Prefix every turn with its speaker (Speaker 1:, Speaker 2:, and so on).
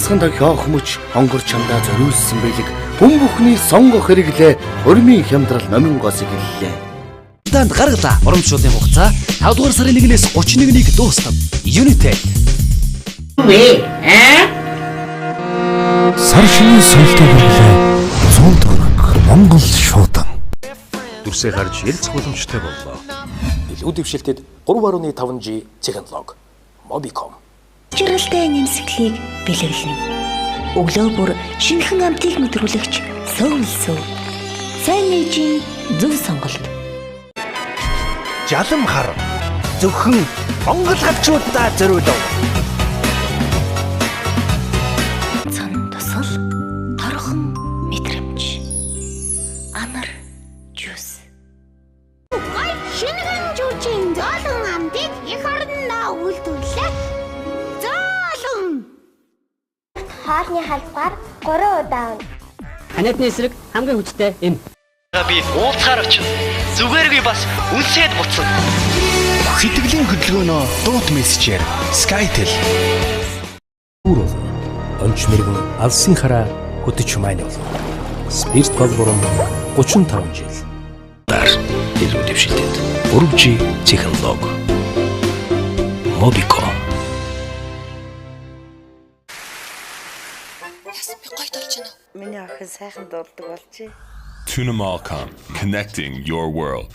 Speaker 1: Ганцхан тохиох мөч хонгор чамдаа зориулсан бэлэг хүн бүхний сонгох хэрэглээ хормын хямдрал номингоос эхэллээ.
Speaker 2: Данд гаргалаа. Урамшууллын хугацаа 5 дугаар сарын 1-ээс 31-нийг дуустав. Unitel.
Speaker 1: Сар шинийн соёлтой хэрэглээ 100 төгрөг Монгол шуудан.
Speaker 3: Дүрсээ харж ярилцах боломжтой боллоо.
Speaker 4: Илүү дэвшилтэд 3.5G технологи. Mobicom.
Speaker 5: Чирэлтэй нэмсэглийг бэлэглэнэ. Өглөө бүр шинэхэн амтыг мэдрүүлэгч сөүлсөв. Сайн нээжийн зөв сонголт.
Speaker 6: Жалам хар зөвхөн Монгол гавчуудаа зориулав.
Speaker 5: Цан тусал торхон мэдрэмж. Анар жуус.
Speaker 7: Шингэн жүжин зоолон амтыг эх орондоо үйлдвэрлээ. Зоолон.
Speaker 8: Хоолны халбгаар 3 удаа унана.
Speaker 9: Ханиадны эсрэг хамгийн хүчтэй эм.
Speaker 10: Би уулзахаар очив. Зүгээр би бас үнсээд буцна.
Speaker 6: Сэтгэлийн хөдөлгөөнөө дуут мессежээр Skytel.
Speaker 4: Онч мэрэгэн алсын хараа хөтөч маань болов. Спирт гол бурам 35 жил.
Speaker 3: Дар илүү дэвшилтэд 3G технологи. Mobicom.
Speaker 11: Миний охин сайхан дуулдаг болжээ.
Speaker 12: Tunamalcom, connecting your world.